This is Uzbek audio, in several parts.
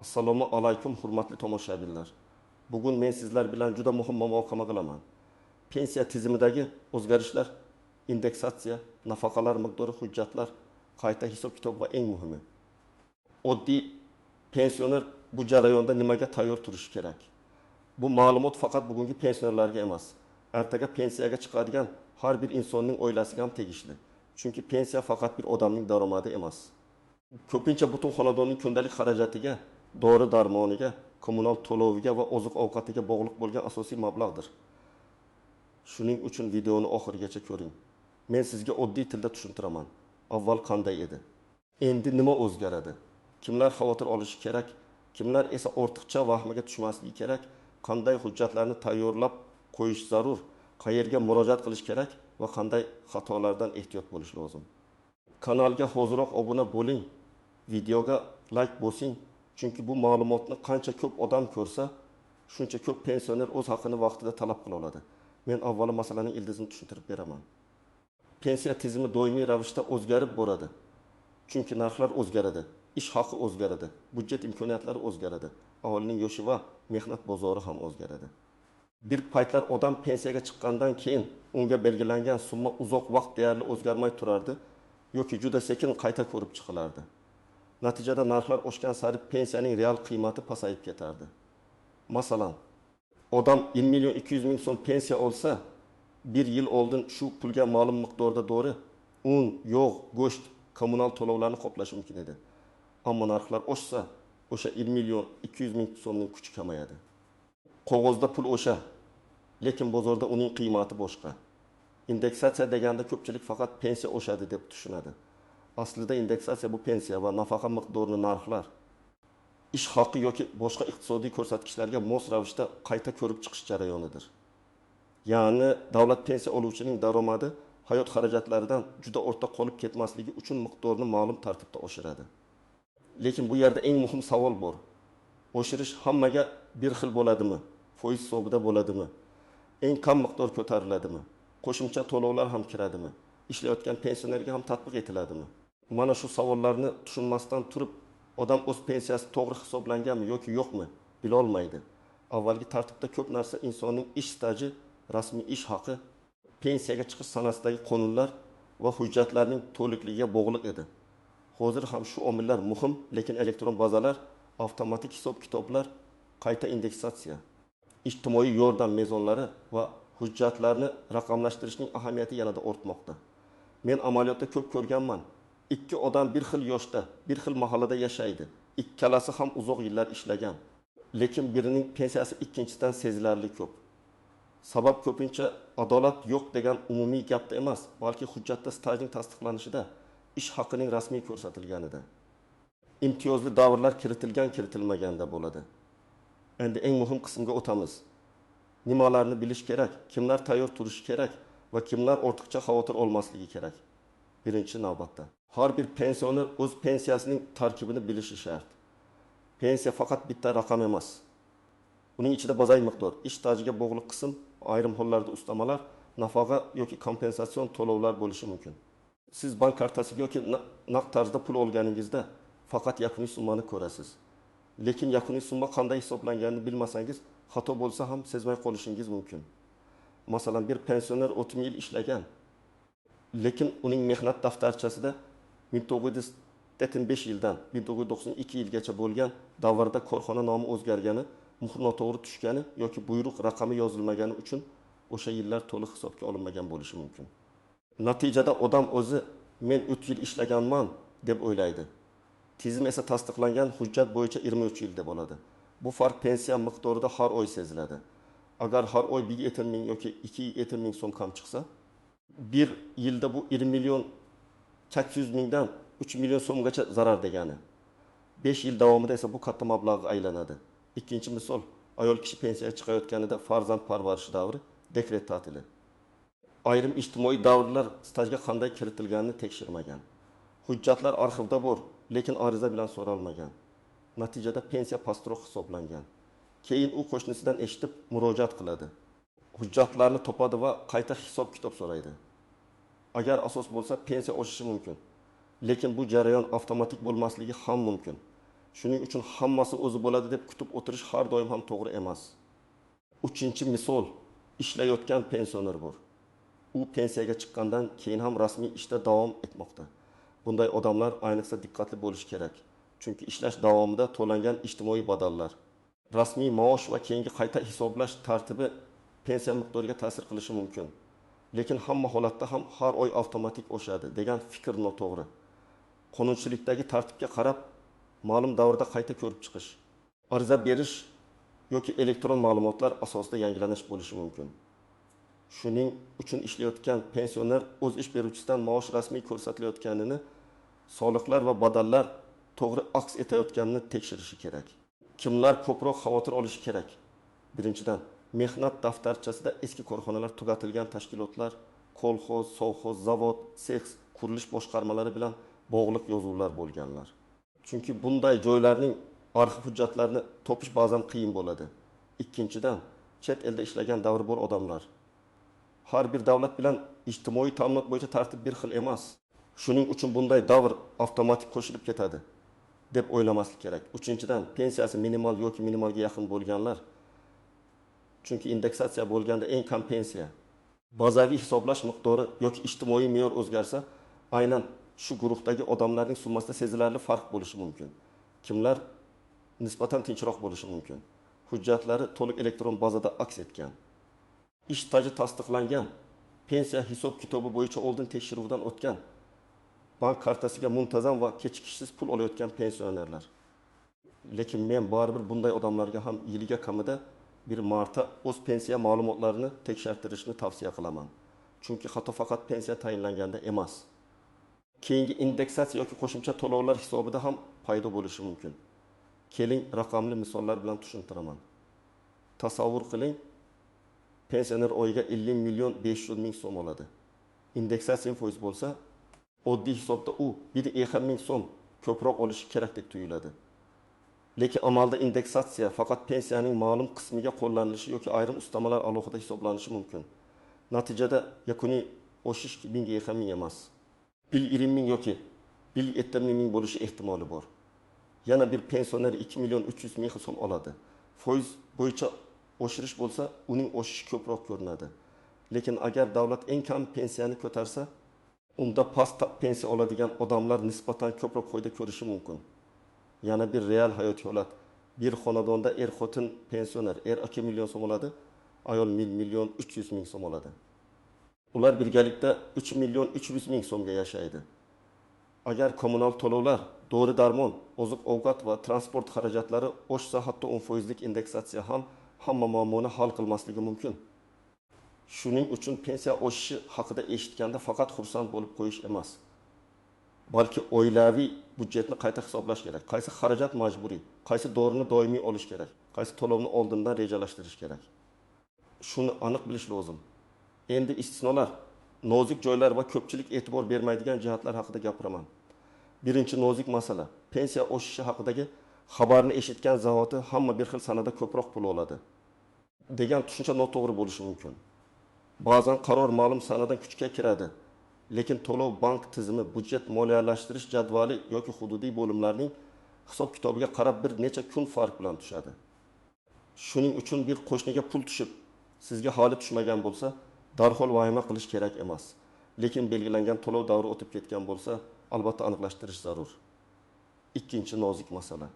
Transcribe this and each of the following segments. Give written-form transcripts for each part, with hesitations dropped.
Assalomu alaykum, hurmatli tomoshabinlar. Bugun men sizlar bilan juda muhim muhokama qilaman. Pensiya tizimidagi o'zgarishlar, indeksatsiya, nafaqalar miqdori, hujjatlar, qayta hisob-kitob va eng muhimi, oddiy pensioner bu jarayonda nimaga tayyor turishi kerak? Bu ma'lumot faqat bugungi pensionerlarga emas, ertaga pensiyaga chiqadigan har bir insonning oilasiga ham tegishli. Chunki pensiya faqat bir odamning daromadi emas. Ko'pincha butun xonadonning kundalik xarajatiga, dori darmoniga, kommunal to'loviga va oziq-ovqatiga bog'liq bo'lgan asosiy mablag'dir. Shuning uchun videoni oxirigacha ko'ring. Men sizga oddiy tilda tushuntiraman. Avval qanday edi? Endi nima o'zgaradi? Kimlar xavotir olishi kerak? Kimlar esa ortiqcha vahmaga tushmasligi kerak? Qanday hujjatlarni tayyorlab qo'yish zarur? Qayerga murojaat qilish kerak va qanday xatolardan ehtiyot bo'lish lozim? Kanalga hoziroq obuna bo'ling, videoga like bosing, chunki bu ma'lumotni qancha ko'p odam ko'rsa, shuncha ko'p pensioner o'z haqini vaqtida talab qila oladi. Men avvalo masalaning ildizini tushuntirib beraman. Pensiya tizimi doimiy ravishda o'zgarib boradi. Chunki narxlar o'zgaradi, ish haqi o'zgaradi, budjet imkoniyatlari o'zgaradi, aholining yoshi va mehnat bozori ham o'zgaradi. Bir paytlar odam pensiyaga chiqqandan keyin unga belgilangan summa uzoq vaqt deyarli o'zgarmay turardi yoki juda sekin qayta ko'rib chiqilardi. Natijada narxlar oshgan sari pensiyaning real qiymati pasayib ketardi. Masalan, odam 1 million 200 ming so'm pensiya olsa, bir yil oldin shu pulga ma'lum miqdorda dori, un, yog', go'sht, kommunal to'lovlarni qoplash mumkin edi. Ammo narxlar oshsa, o'sha 1 million 200 ming so'mning kuchi kamayadi. Qog'ozda pul o'sha, lekin bozorda uning qiymati boshqa. Indeksatsiya deganda ko'pchilik faqat pensiya oshadi deb tushunadi. Aslida indeksatsiya bu pensiya va nafaqa miqdorini narxlar, ish haqi yoki boshqa iqtisodiy ko'rsatkichlarga mos ravishda qayta ko'rib chiqish jarayonidir. Ya'ni davlat pensiya oluvchining daromadi hayot xarajatlaridan juda ortda qolib ketmasligi uchun miqdorni ma'lum tartibda oshiradi. Lekin bu yerda eng muhim savol bor. Oshirish hammaga bir xil bo'ladimi? Foiz hisobida bo'ladimi? Eng kam miqdor ko'tariladimi? Qo'shimcha to'lovlar ham kiradimi? Ishlayotgan pensionerga ham tatbiq etiladimi? Mana shu savollarni tushunmasdan turib, odam o'z pensiyasi to'g'ri hisoblanganmi yoki yo'qmi bila olmaydi. Avvalgi tartibda ko'p narsa insonning ish staji, rasmiy ish haqi, pensiyaga chiqish sanasidagi qonunlar va hujjatlarning to'liqligiga bog'liq edi. Hozir ham shu omillar muhim, lekin elektron bazalar, avtomatik hisob-kitoblar, qayta indeksatsiya, ijtimoiy yordam mezonlari va hujjatlarni raqamlashtirishning ahamiyati yanada ortmoqda. Men amaliyotda ko'p ko'rganman. Ikki odam bir xil yoshda, bir xil mahallada yashaydi. Ikkalasi ham uzoq yillar ishlagan. Lekin birining pensiyasi ikkinchisidan sezilarli ko'p. Sabab ko'pincha adolat yo'q degan umumiy gapda emas, balki hujjatda stajning tasdiqlanishida, ish haqining rasmiy ko'rsatilganida. Imtiyozli davrlar kiritilgan, kiritilmaganda bo'ladi. Endi eng muhim qismga o'tamiz. Nimalarni bilish kerak, kimlar tayyor turishi kerak va kimlar ortiqcha xavotir olmasligi kerak. Birinchi navbatda har bir pensioner o'z pensiyasining tarkibini bilishi shart. Pensiya faqat bitta raqam emas. Uning ichida bazay miqdor, ish stajiga bog'liq qism, ayrim hollarda ustamalar, nafaqa yoki kompensatsion to'lovlar bo'lishi mumkin. Siz bank kartasiga yoki naqd tarzda pul olganingizda faqat yakuniy summani ko'rasiz. Lekin yakuniy summa qanday hisoblanganini bilmasangiz, xato bo'lsa ham sezmay qolishingiz mumkin. Masalan, bir pensioner 30 yil ishlagan, lekin uning mehnat daftarchasida 1975 yildan 1992 yilgacha bo'lgan davrda korxona nomi o'zgargani, muhr noto'g'ri tushgani yoki buyruq raqami yozilmagani uchun o'sha yillar to'liq hisobga olinmagan bo'lishi mumkin. Natijada odam o'zi men 3 yil ishlaganman deb o'ylaydi. Tizim esa tasdiqlangan hujjat bo'yicha 23 yil deb oladi. Bu farq pensiya miqdorida har oy seziladi. Agar har oy 1 ming yoki 2 ming so'm kam chiqsa, bir yilda bu 1 million 800 mingdan 3 million so'mgacha zarar degani. 5 yil davomida esa bu katta mablag'ga aylanadi. Ikkinchi misol, ayol kishi pensiyaga chiqayotganida farzand parvarishi davri, dekret ta'tili. Ayrim ijtimoiy davrlar stajga qanday kiritilganini tekshirmagan. Hujjatlar arxivda bor, lekin ariza bilan so'ralmagan. Natijada pensiya pastroq hisoblangan. Keyin u qo'shnisidan eshitib murojaat qiladi. Hujjatlarni topadi va qayta hisob-kitob so'raydi. Agar asos bo'lsa, pensiya oshishi mumkin. Lekin bu jarayon avtomatik bo'lmasligi ham mumkin. Shuning uchun hammasi o'zi bo'ladi deb kutib o'tirish har doim ham to'g'ri emas. Uchinchi misol: ishlayotgan pensioner bor. U pensiyaga chiqqandan keyin ham rasmiy ishda davom etmoqda. Bunday odamlar ayniqsa diqqatli bo'lishi kerak. Chunki ishlash davomida to'langan ijtimoiy badallar, rasmiy maosh va keyingi qayta hisoblash tartibi pensiya miqdoriga ta'sir qilishi mumkin. Lekin hamma holatda ham har oy avtomatik oshadi degan fikr noto'g'ri. Qonunchilikdagi tartibga qarab, ma'lum davrda qayta ko'rib chiqish, ariza berish yoki elektron ma'lumotlar asosida yangilanish bo'lishi mumkin. Shuning uchun ishlayotgan pensioner o'z ish beruvchisidan maosh rasmiy ko'rsatilayotganini, soliqlar va badallar to'g'ri aks etayotganini tekshirishi kerak. Kimlar ko'proq xavotir olishi kerak? Birinchidan, mehnat daftarchasida eski korxonalar tugatilgan tashkilotlar, kolxoz, sovxoz, zavod, sex, qurilish boshqarmalari bilan bog'liq yozuvlar bo'lganlar. Chunki bunday joylarning arxiv hujjatlarini topish ba'zan qiyin bo'ladi. Ikkinchidan, chet elda ishlagan davri bor odamlar. Har bir davlat bilan ijtimoiy ta'minot bo'yicha tartib bir xil emas. Shuning uchun bunday davr avtomatik qo'shilib ketadi deb o'ylamaslik kerak. Uchinchidan, pensiyasi minimal yoki minimalga yaqin bo'lganlar. Chunki indeksatsiya bo'lganda eng kam pensiya, bazaviy hisoblash miqdori yoki ijtimoiy me'yor o'zgarsa, aynan shu guruhdagi odamlarning summasida sezilarli farq bo'lishi mumkin. Kimlar nisbatan tinchroq bo'lishi mumkin. Hujjatlari to'liq elektron bazada aks etgan. Ish staji tasdiqlangan, pensiya hisob kitobi bo'yicha oldin tekshiruvdan o'tgan, bank kartasiga muntazam va kechikishsiz pul olayotgan pensionerlar. Lekin men baribir bunday odamlarga ham yiliga kamida bir marta o'z pensiya ma'lumotlarini tekshirtirishni tavsiya qilaman. Chunki xato faqat pensiya tayinlanganda emas. Keyingi indeksatsiya yoki qo'shimcha to'lovlar hisobida ham paydo bo'lishi mumkin. Keling, raqamli misollar bilan tushuntiraman. Tasavvur qiling, pensioner oyiga 50 million 500 ming so'm oladi. Indeksatsiya foiz bo'lsa, oddiy hisobda u 1,5 ming so'm ko'proq olishi kerakdek tuyuladi. Lekin amalda indeksatsiya faqat pensiyaning ma'lum qismiga qo'llanilishi yoki ayrim ustamalar alohida hisoblanishi mumkin. Natijada yakuniy oshish 1,5 ming emas, 1,5 ming yoki 1,7 ming bo'lishi ehtimoli bor. Yana bir pensioner 2 million 300 ming so'm oladi. Foiz bo'yicha oshirish bo'lsa, uning oshishi ko'proq ko'rinadi. Lekin agar davlat eng kam pensiyani ko'tarsa, unda past pensiya oladigan odamlar nisbatan ko'proq foyda ko'rishi mumkin. Yana bir real hayotiy holat. Bir xonadonda er-xotin pensioner, er 2 million so'm oladi, ayol 1 million 300 ming so'm oladi. Ular birgalikda 3 million 300 ming so'mga yashaydi. Agar kommunal to'lovlar, dori-darmon, oziq-ovqat va transport xarajatlari oshsa, hatto 10%lik indeksatsiya ham hamma muammoni hal qilmasligi mumkin. Shuning uchun pensiya oshishi haqida eshitganda faqat xursand bo'lib qo'yish emas, balki oilaviy byudjetni qayta hisoblash kerak. Qaysi xarajat majburiy, qaysi dorini doimiy olish kerak, qaysi to'lovni oldindan rejalashtirish kerak. Shuni aniq bilish lozim. Endi istisnolar, nozik joylar va ko'pchilik e'tibor bermaydigan jihatlar haqida gapiraman. Birinchi nozik masala, pensiya oshishi haqidagi xabarni eshitgan zahoti hamma bir xil sanada ko'proq pul oladi degan tushuncha noto'g'ri bo'lishi mumkin. Ba'zan qaror ma'lum sanadan kuchga kiradi, lekin to'lov bank tizimi, byudjet moliyalashtirish jadvali yoki hududiy bo'limlarning hisob-kitobiga qarab bir necha kun farq bilan tushadi. Shuning uchun bir qo'shniga pul tushib, sizga holi tushmagan bo'lsa, darhol vahima qilish kerak emas. Lekin belgilangan to'lov davri o'tib ketgan bo'lsa, albatta aniqlashtirish zarur. Ikkinchi nozik masala.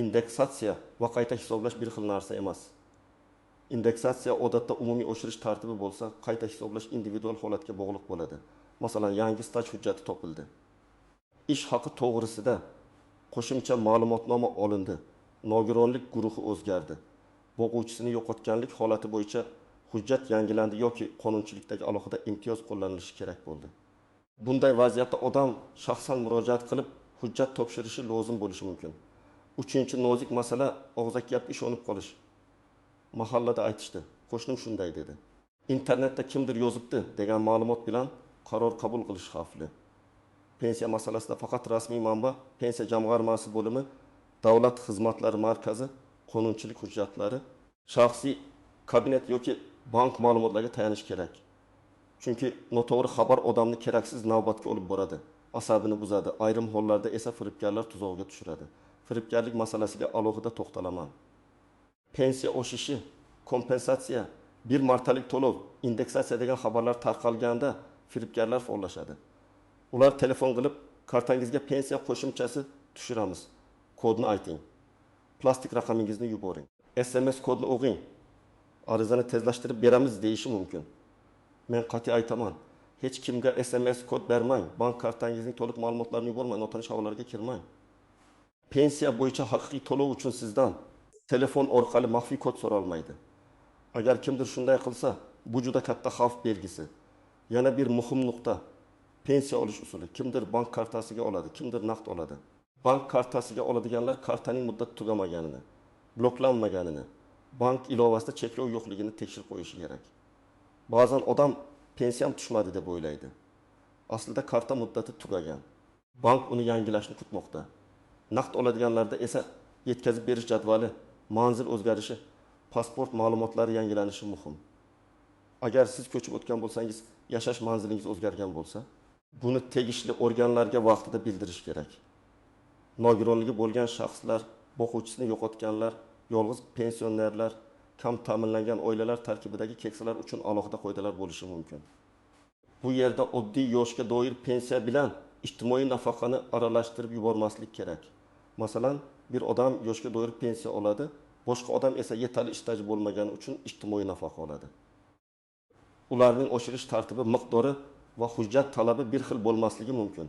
Indeksatsiya va qayta hisoblash bir xil narsa emas. Indeksatsiya odatda umumiy oshirish tartibi bo'lsa, qayta hisoblash individual holatga bog'liq bo'ladi. Masalan, yangi staj hujjati topildi. Ish haqi to'g'risida qo'shimcha ma'lumotnoma olindi. Nogironlik guruhi o'zgardi. Boquvchisini yo'qotganlik holati bo'yicha hujjat yangilandi yoki qonunchilikdagi alohida imtiyoz qo'llanilishi kerak bo'ldi. Bunday vaziyatda odam shaxsan murojaat qilib hujjat topshirishi lozim bo'lishi mumkin. Uchinchi nozik masala og'zaki gapga ishonib qolish. Mahallada aytishdi, qo'shnim shunday dedi. Internetda kimdir yozibdi degan ma'lumot bilan qaror qabul qilish xavfli. Pensiya masalasida faqat rasmiy manba, Pensiya jamg'armasi bo'limi, Davlat xizmatlari markazi, qonunchilik hujjatlari, shaxsiy kabinet yoki bank ma'lumotlariga tayanish kerak. Chunki noto'g'ri xabar odamni keraksiz navbatga olib boradi, asabini buzadi, ayrim hollarda esa firibgarlar tuzog'iga tushiradi. firibgarlik masalasiga alohida to'xtalaman. Pensiya oshishi, kompensatsiya, bir martalik to'lov, indeksatsiya degan xabarlar tarqalganda firibgarlar faollashadi. Ular telefon qilib, kartangizga pensiya qo'shimchasi tushiramiz, kodni ayting, plastik raqamingizni yuboring, SMS kodni o'qing, arizani tezlashtirib beramiz deyishi mumkin. Men qat'iy aytaman, hech kimga SMS kod bermang, bank kartangizning to'liq ma'lumotlarini yubormang, notanish havolalarga kirmang. Pensiya bo'yicha haqiqiy to'lov uchun sizdan telefon orqali maxfiy kod so'ralmaydi. Agar kimdir shunday qilsa, bu juda katta xavf belgisi. Yana bir muhim nuqta, pensiya olish usuli. Kimdir bank kartasiga oladi, kimdir naqd oladi. Bank kartasiga oladiganlar kartaning muddati tugamaganini, bloklanmaganini, bank ilovasida cheklov yo'qligini tekshirib qo'yishi kerak. Ba'zan odam pensiyam tushmadi deb o'ylaydi. Aslida karta muddati tugagan. Bank uni yangilashni kutmoqda. Naqd oladiganlarda esa yetkazib berish jadvali, manzil o'zgarishi, pasport ma'lumotlari yangilanishi muhim. Agar siz ko'chib o'tgan bo'lsangiz, yashash manzilingiz o'zgargan bo'lsa, buni tegishli organlarga vaqtida bildirish kerak. Nogironligi bo'lgan shaxslar, boquvchisini yo'qotganlar, yolg'iz pensionerlar, kam ta'minlangan oilalar tarkibidagi keksalar uchun alohida qoidalar bo'lishi mumkin. Bu yerda oddiy yoshga doir pensiya bilan ijtimoiy nafaqani aralashtirib yubormaslik kerak. Masalan, bir odam yoshga doir pensiya oladi, boshqa odam esa yetarli ish staji bo'lmagani uchun ijtimoiy nafaqa oladi. Ularning oshirish tartibi, miqdori va hujjat talabi bir xil bo'lmasligi mumkin.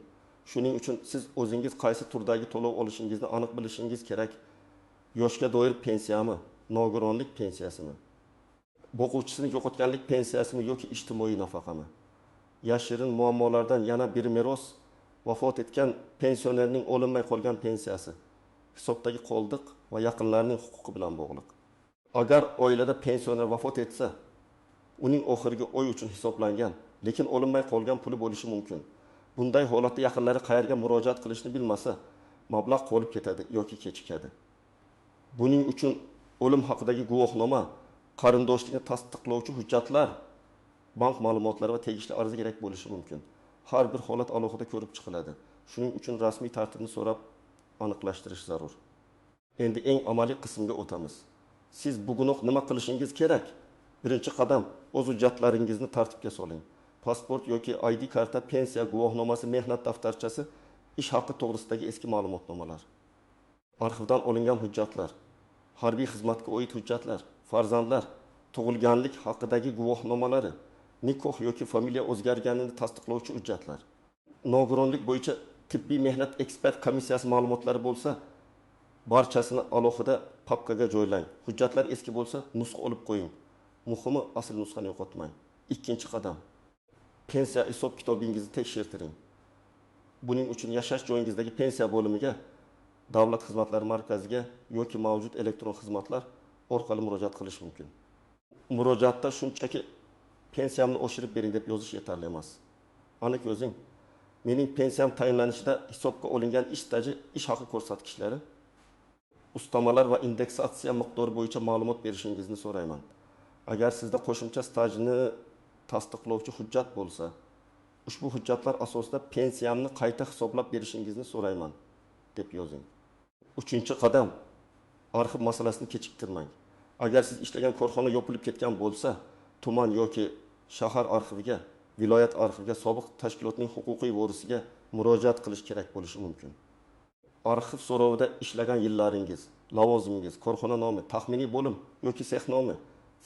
Shuning uchun siz o'zingiz qaysi turdagi to'lov olishingizni aniq bilishingiz kerak. Yoshga doir pensiyami, nogironlik pensiyasimi, boquvchisini yo'qotganlik pensiyasimi yoki ijtimoiy nafaqami? Yashirin muammolardan yana bir meros vafot etgan pensionerning olinmay qolgan pensiyasi, hisobdagi qoldiq va yaqinlarining huquqi bilan bog'liq. Agar oilada pensioner vafot etsa, uning oxirgi oy uchun hisoblangan, lekin olinmay qolgan puli bo'lishi mumkin. Bunday holatda yaqinlari qayerga murojaat qilishni bilmasa, mablag' qolib ketadi yoki kechikadi. Buning uchun o'lim haqidagi guvohnoma, qarindoshlikni tasdiqlovchi hujjatlar, bank ma'lumotlari va tegishli ariza kerak bo'lishi mumkin. Har bir holat alohida ko'rib chiqiladi. Shuning uchun rasmiy tartibni so'rab aniqlashtirish zarur. Endi eng amaliy qismga o'tamiz. Siz bugunoq nima qilishingiz kerak? Birinchi qadam, o'z hujjatlaringizni tartibga soling. Pasport yoki ID karta, pensiya guvohnomasi, mehnat daftarchasi, ish haqi to'g'risidagi eski ma'lumotnomalar, arxivdan olingan hujjatlar, harbiy xizmatga oid hujjatlar, farzandlar, tug'ilganlik haqidagi guvohnomalari, nikoh yoki familiya o'zgarganini tasdiqlovchi hujjatlar, nogironlik bo'yicha tibbiy mehnat ekspert komissiyasi ma'lumotlari bo'lsa, barchasini alohida papkaga joylang. Hujjatlar eski bo'lsa, nusxa olib qo'ying. Muhimi, asl nusxani yo'qotmang. Ikkinchi qadam, pensiya hisob kitobingizni tekshirtiring. Buning uchun yashash joyingizdagi pensiya bo'limiga, davlat xizmatlari markaziga yoki mavjud elektron xizmatlar orqali murojaat qilish mumkin. Murojaatda shunchaki pensiyamni oshirib bering deb yozish yetarli emas. Aniq yozing. Mening pensiyam tayinlanishida hisobga olingan ish staji, ish haqi ko'rsatkichlari, ustamalar va indeksatsiya miqdori bo'yicha ma'lumot berishingizni so'rayman. Agar sizda qo'shimcha stajni tasdiqlovchi hujjat bo'lsa, ushbu hujjatlar asosida pensiyamni qayta hisoblab berishingizni so'rayman deb yozing. Uchinchi qadam, arxiv masalasini kechiktirmang. Agar siz ishlagan korxona yopilib ketgan bo'lsa, tuman yoki shahar arxiviga, viloyat arxiviga, sobiq tashkilotning huquqiy vorisiga murojaat qilish kerak bo'lishi mumkin. Arxiv so'rovida ishlagan yillaringiz, lavozimingiz, korxona nomi, taxminiy bo'lim yoki sex nomi,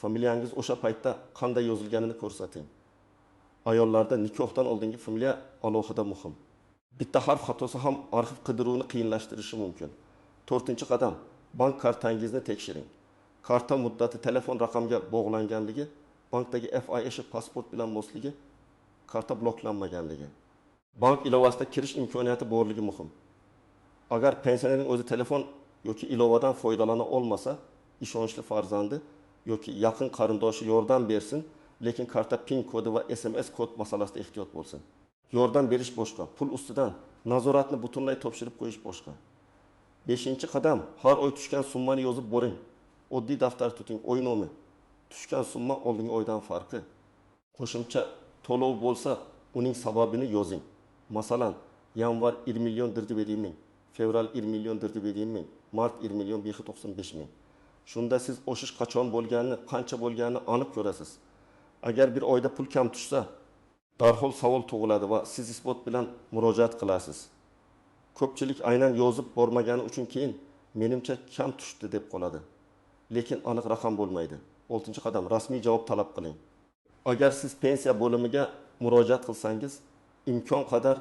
familiyangiz o'sha paytda qanday yozilganini ko'rsating. Ayollarda nikohdan oldingi familiya alohida muhim. Bitta harf xatosi ham arxiv qidiruvini qiyinlashtirishi mumkin. To'rtinchi qadam, bank kartangizni tekshiring. Karta muddati telefon raqamga bog'langanligi, bankdagi FISH pasport bilan mosligi, karta bloklanmaganligi. Bank ilovasida kirish imkoniyati borligi muhim. Agar pensionerning o'zi telefon yoki ilovadan foydalana olmasa, ishonchli farzandi yoki yaqin qarindoshi yordam bersin, lekin karta PIN kodi va SMS kod masalasida ehtiyot bo'lsin. Yordam berish boshqa, pul ustidan nazoratni butunlay topshirib qo'yish boshqa. Beshinchi qadam, har oy tushgan summani yozib boring. Oddiy daftar tuting, oy nomi. Tushgan summa oldingi oydan farqi. Qo'shimcha to'lov bo'lsa, uning sababini yozing. Masalan, yanvar 1 million 4 ming, Fevral 1 million 407 ming, mart 1 million 595 ming. Shunda siz oshish qachon bo'lganini, qancha bo'lganini aniq ko'rasiz. Agar bir oyda pul kam tushsa, darhol savol tug'iladi va siz isbot bilan murojaat qilasiz. Ko'pchilik aynan yozib bormagani uchun keyin menimcha kam tushdi deb qoladi. Lekin aniq raqam bo'lmaydi. 6-qadam: rasmiy javob talab qiling. Agar siz pensiya bo'limiga murojaat qilsangiz, imkon qadar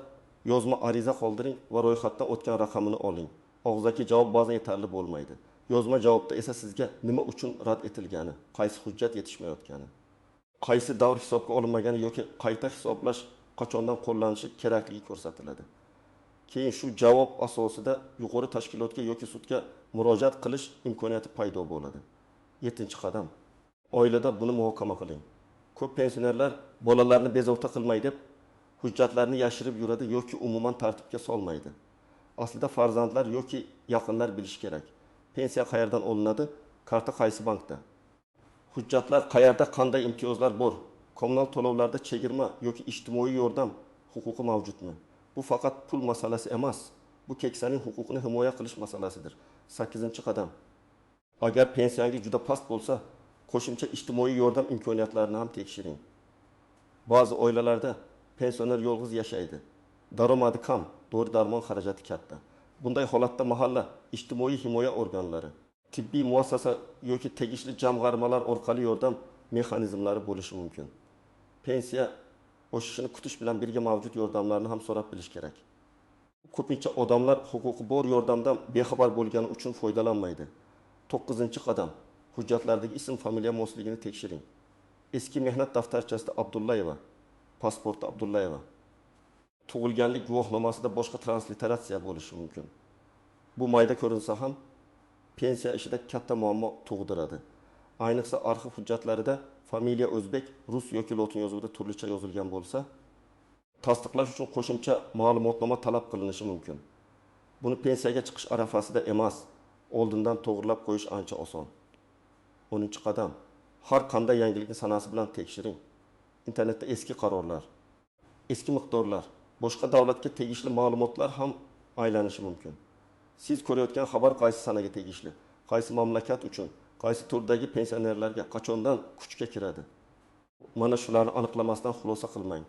yozma ariza qoldiring va ro'yxatdan o'tgan raqamini oling. Og'zaki javob ba'zan yetarli bo'lmaydi. Yozma javobda esa sizga nima uchun rad etilgani, qaysi hujjat yetishmayotgani, qaysi davr hisobga olinmagani yoki qayta hisoblash qachondan qo'llanishi kerakligi ko'rsatiladi. Keyin shu javob asosida yuqori tashkilotga yoki sudga murojaat qilish imkoniyati paydo bo'ladi. 7-qadam: oilada buni muhokama qiling. Ko'p pensionerlar bolalarni bezovta qilmay deb hujjatlarni yashirib yuradi yoki umuman tartibga solmaydi. Aslida farzandlar yoki yaqinlar bilishi kerak. Pensiya qayerdan olinadi, karta qaysi bankda, hujjatlar qayerda, qanday imtiyozlar bor, kommunal to'lovlarda chegirma yoki ijtimoiy yordam huquqi mavjudmi? Bu faqat pul masalasi emas, bu keksaning huquqini himoya qilish masalasidir. 8-qadam: agar pensiyangiz juda past bo'lsa, qo'shimcha ijtimoiy yordam imkoniyatlarini ham tekshiring. Ba'zi oilalarda pensioner yolg'iz yashaydi, daromadi kam, dori-darmon xarajati katta. Bunday holatda mahalla ijtimoiy himoya organlari, tibbiy muassasa yoki tegishli jamg'armalar orqali yordam mexanizmlari bo'lishi mumkin. Pensiya oshishini kutish bilan birga mavjud yordamlarni ham so'rab bilish kerak. Ko'pincha odamlar huquqi bor yordamdan bexabar bo'lgani uchun foydalanmaydi. 9-qadam: hujjatlardagi ism familiya mosligini tekshiring. Eski mehnat daftarchasida Abdullayeva, pasportda Abdullayeva, tug'ilganlik guvohnomasida boshqa transliteratsiya bo'lishi mumkin. Bu mayda ko'rinsa ham pensiya ishida katta muammo tug'diradi. Ayniqsa arxiv hujjatlarida familiya o'zbek, rus yoki lotin yozuvida turlicha yozilgan bo'lsa, tasdiqlash uchun qo'shimcha ma'lumotnoma talab qilinishi mumkin. Buni pensiyaga chiqish arafasida emas, oldindan to'g'rilab qo'yish ancha oson. 10-qadam: har qanday yangilikni sanasi bilan tekshiring. Internetda eski qarorlar, eski miqdorlar, boshqa davlatga tegishli ma'lumotlar ham aylanishi mumkin. Siz ko'rayotgan xabar qaysi sanaga tegishli, qaysi mamlakat uchun, qaysi turdagi pensionerlarga qachondan kuchga kiradi? Mana shularni aniqlamasdan xulosa qilmang.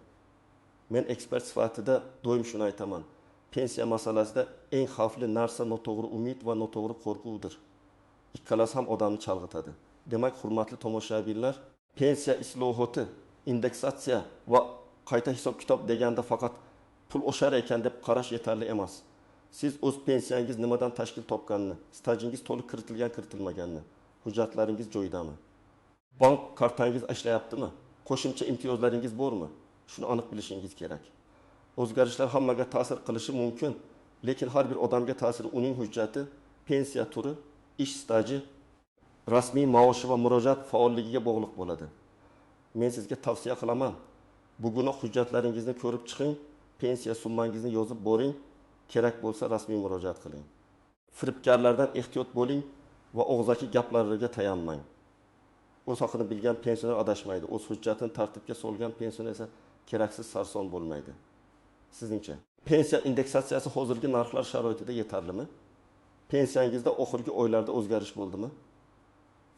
Men ekspert sifatida doim shuni aytaman. Pensiya masalasida eng xavfli narsa noto'g'ri umid va noto'g'ri qo'rquvdir. Ikkalasi ham odamni chalg'itadi. Demak, hurmatli tomoshabinlar, pensiya islohoti, indeksatsiya va qayta hisob-kitob deganda faqat pul oshar ekan deb qarash yetarli emas. Siz o'z pensiyangiz nimadan tashkil topganini, stajingiz to'liq kiritilgan kiritilmaganini, hujjatlaringiz joyidami, bank kartangiz ishlayaptimi, qo'shimcha imtiyozlaringiz bormi? Shuni aniq bilishingiz kerak. O'zgarishlar hammaga ta'sir qilishi mumkin, lekin har bir odamga ta'siri uning hujjati, pensiya turi, ish staji, rasmiy maoshi va murojaat faolligiga bog'liq bo'ladi. Men sizga tavsiya qilaman, bugunoq hujjatlaringizni ko'rib chiqing, pensiya summangizni yozib boring, kerak bo'lsa rasmiy murojaat qiling. Firibgarlardan ehtiyot bo'ling va og'zaki gaplarga tayanmang. O'z haqini bilgan pensioner adashmaydi, o'z hujjatini tartibga solgan pensioner esa keraksiz sarson bo'lmaydi. Sizningcha, pensiya indeksatsiyasi hozirgi narxlar sharoitida yetarlimi? Pensiyangizda oxirgi oylarda o'zgarish bo'ldimi?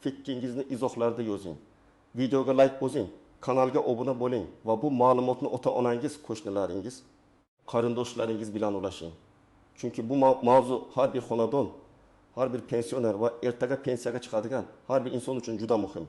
Fikringizni izohlarda yozing. Videoga like bosing, kanalga obuna bo'ling va bu ma'lumotni ota-onangiz, qo'shnilaringiz, qarindoshlaringiz bilan ulashing. Chunki bu mavzu har bir xonadon, har bir pensioner va ertaga pensiyaga chiqadigan har bir inson uchun juda muhim.